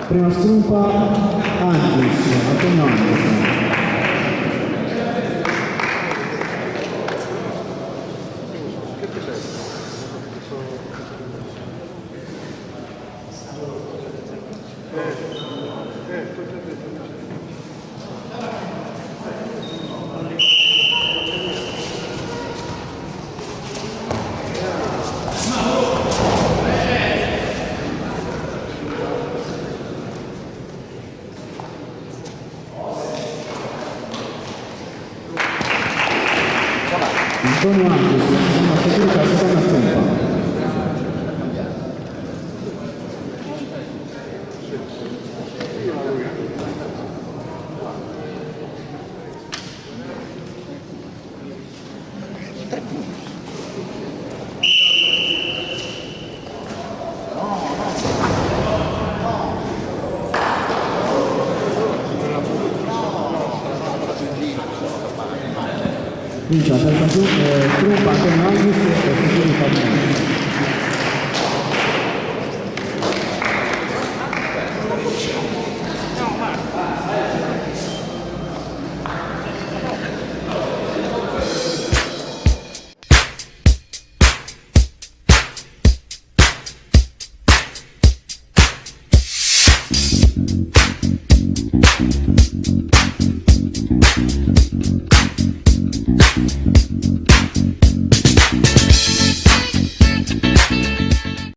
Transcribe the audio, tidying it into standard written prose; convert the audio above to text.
Prima strumpa Angius, Antonio Angius. Antonio Angius andat a sa seconda strumpa. Vince la terza truppa Antonio Angius e Federico Fabinelli.